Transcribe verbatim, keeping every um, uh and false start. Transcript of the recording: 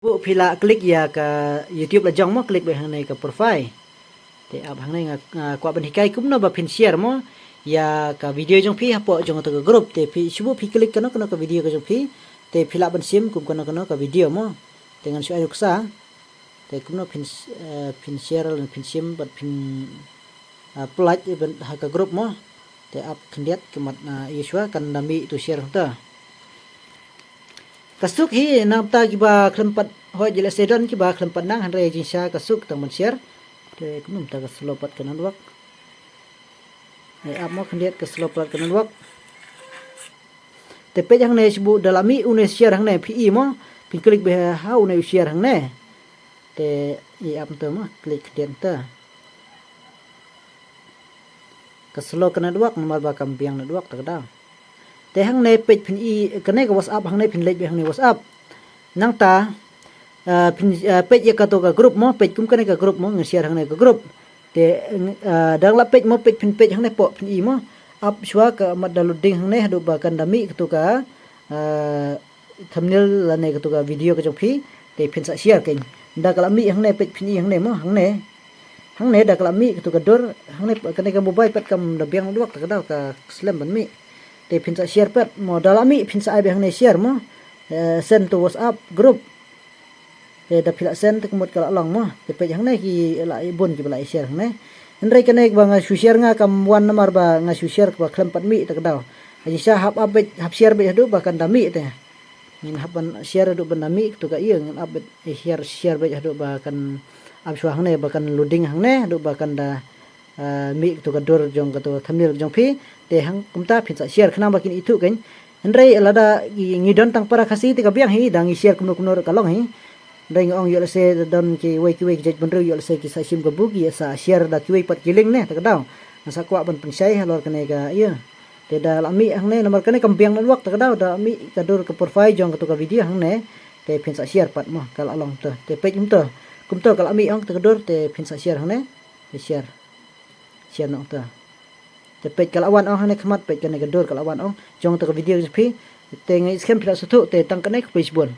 Buh phi la klik ïa ka YouTube la jong mo, klik beit hangne ka profile. Te ap hangne nga, nga kwah ban hikai kumno ba phin share mo ïa ka video jong phi hapoh jong kato ka group. Te phi shu buh phi klik kano kano ka video ka jong phi. Te phi lah ban shim kum kano kano ka video mo. Te ngan shu ai nuksa. Te kumno phin, eh, phin share lane phin shim bad phin, ah, pyllait ban ha ka group mo. Te ap khyndiat ka mat, ah, ïa shuwa kan da mih tu share hangta. Ka suk hi nangta kiba khlem pat hoi jileh sedon kiba khlem pat nang hynrei jingshisha ka suk tang ban share. Te kumno mynta ka slow pat ka network. Te ap mo khyndiat ka slow pat ka network. Te peit hangne shu buh da la mih une share hangne phi i mo. Phin klik beit ha une u share hangne. Te i ap mynta mo klik khyndiat mynta. Ka slow ka network namar ba kam biang network ta ka daw. Te hangne peit phin i kane ka WhatsApp hangne phin leit beit hangne WhatsApp. Nangta, ah, phin, ah, peit ïa kato ka group mo, peit kum kane ka group mo, ngan share hangne ka group. Te, ah, dang la peit mo, peit phin peit hangne poh phin i mo. Ap shuwa ka mat da loading hangne haduh ba kan da mih kato ka, ah, thumbnail lane kato ka video ka jong phi. Te phin sa share kein. Da ka la mih hangne peit phin i hangne mo, hangne. Hangne da ka la mih kato ka dur, hangne kane ka mobile pat kam da biang network ta ka daw ka slem ban mih. Te phin sa share pat mo da la mih phin sa ai beit hangne share mo. Eh, send to WhatsApp group. Te da phi la send te ka mut ka la long mo. Te peit hangne ki la i bun kiba la i share hangne. Hynrei kane ba nga shu share nga kam wan namar ba nga shu share kaba khlem pat mih ta ka daw. Ha jingshisha hap ap beit hap share beit haduh ba kan da mih te. Ngin hap ban share haduh ban da mih kato ka ïa ngin ap beit share share beit haduh ba kan ap shuwa hangne ba kan loading hangne haduh ba kan da, ah, mih kato ka dur jong kato thumbnail jong phi. Te hang kumta phin sa share khnang ba kin ithuh kein. Hynrei lada ngi, ngi don tang para Khasi te ka biang hi da ngi share kumno kumno ruh ka long hi. Hynrei nga ong ïoh lehse don kiwei kiwei ki jaitbynriew ïoh lehse ki sa shim kabu ki sa share da kiwei pat ki link ne ta ka daw. Nga sa kwah ban pynshai halor kane ka ïa. Te da la mih hangne namar kane kam biang network ta ka daw da mih ka dur ka profile jong kato ka video hangne. Te phin sa share pat mo ka la long to. Te peit kumto. Kumto ka la mih ong ta ka dur te phin sa share hangne. Te share. Share noh to. Te peit ka la wan ong hangne khmat peit kane ka dur ka la wan ong. Jong kato ka video jong phi. Te nga i skhem phi la sngewthuh te tang kane khublei shibun.